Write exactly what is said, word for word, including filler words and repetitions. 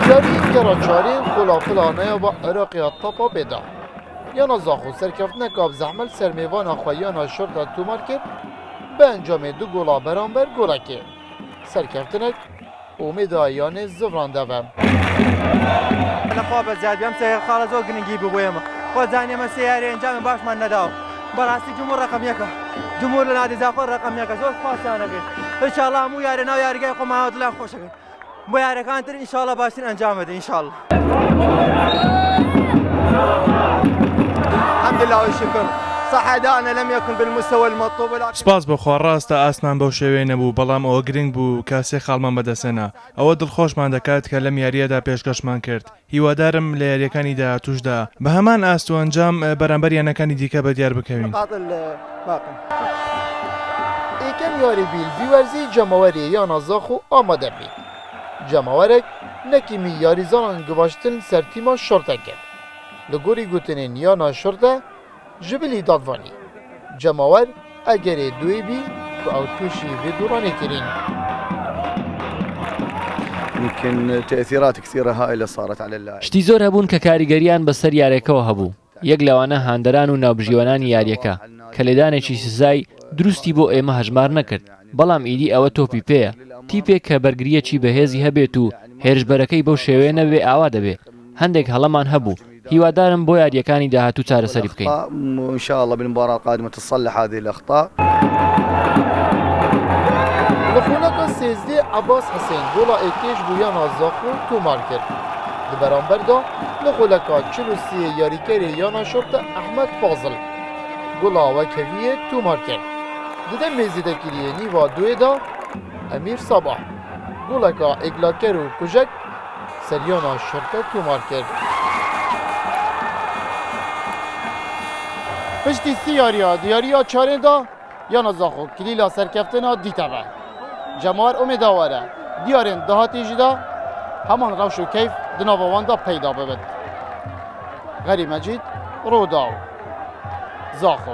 Diyarî gera çarê Xola Pila Neyaba Iraqê ya Tapa Bêda. Yana Zaxo serkeftineka bi zehmet ser mêvana xwe Yana Şorta tomar kir, bi encamê du gola beramber golekê. Serkeftinek Omêda yanê zivrande ve. Li xwe beziyadî em sê xala zor girîngî bû boyê me. Xwe zanî me sê yarê encamê baş me nedaw. Berastî cumhur reqem yek e. Cumhur li nadê Zaxo reqem yek e. Zor spas yanekê. Înşallah hemû yarê nav yarîgehê xwe me dila xweş e. Bu yarekan tir înşallah baştir encam bide înşallah. الحمد لله والشكر. صح أداءنا لم يكن بالمستوى المطلوب، ولكن Spas بۆ خوا، ڕاستە ئاستمان بەو شێوەیە نەبوو، بەڵام ئەوە گرنگ بوو کە سێ خاڵمان بەدەستهێنا. ئەوە دڵخۆشمان دەکات کە لەم یاریەدا پێشکەشمان کرد. هیوادارم لە یاریەکانی داهاتووشدا بە هەمان ئاست و ئەنجام بەرامبەر یانەکانی دیکە بە دیار بکەوین. نقاط الباقي. Êkem yarê bî li vî werzî cemawerê Yana Zaxo amade bî. Cemawerek nekîmî yarîzanan givaştin ser tîma Şorte kir. Li gorî gotinên Yana Şorte, ji bilî dadvanî. Cemawer egerê duyê bî ku ew tûşî vê doranê kirîn. يمكن تأثيرات كثيرة هائلة صارت على اللاعب. شتی زۆر هەبوون کە کاریگەریان بەسەر یاریەکەوە هەبوو. یەک لەوانە هاندەران و ناوبژیوانانی یاریەکە کە لێدانێکی سزای دروستی بۆ ئێمە هەژمار نەکرد. بەڵام ئیدی ئەوە تۆپی پێیە. تیپێک کە بەرگریەکی بەهێزی هەبێت و هێرشبەرەکەی بەو شێوەیە نەبێ ئاوا دەبێ. هەندێک هەڵەمان هەبوو. هیوادارم بۆ یاریەکانی داهاتوو چارەسەری بکەین. إن شاء الله بالمباراة القادمة تتصلح هذه الأخطاء. Li xoleka sêzdeh Ebas Hisên gola êkê ji bo Yana Zaxo tomar kir. Di beramber de li xoleka çil û sê yarîkerê Yana Şorte Ehmed Fazil gola wekheviyê tomar kir. Di demê zêdekiriyê nîva duyê de Emîr Sabah goleka êglaker û kujek ser Yana Şorte tomar kir. Piştî sî yariya di yariya çarê de Yana Zaxo kilîla serkeftina dîte ve. Cemar umêdawar e diyarên dahatî jî de heman rewş û keyf di nava wan de peyda bibit. Xerî Mecîd, Rodaw, Zaxo.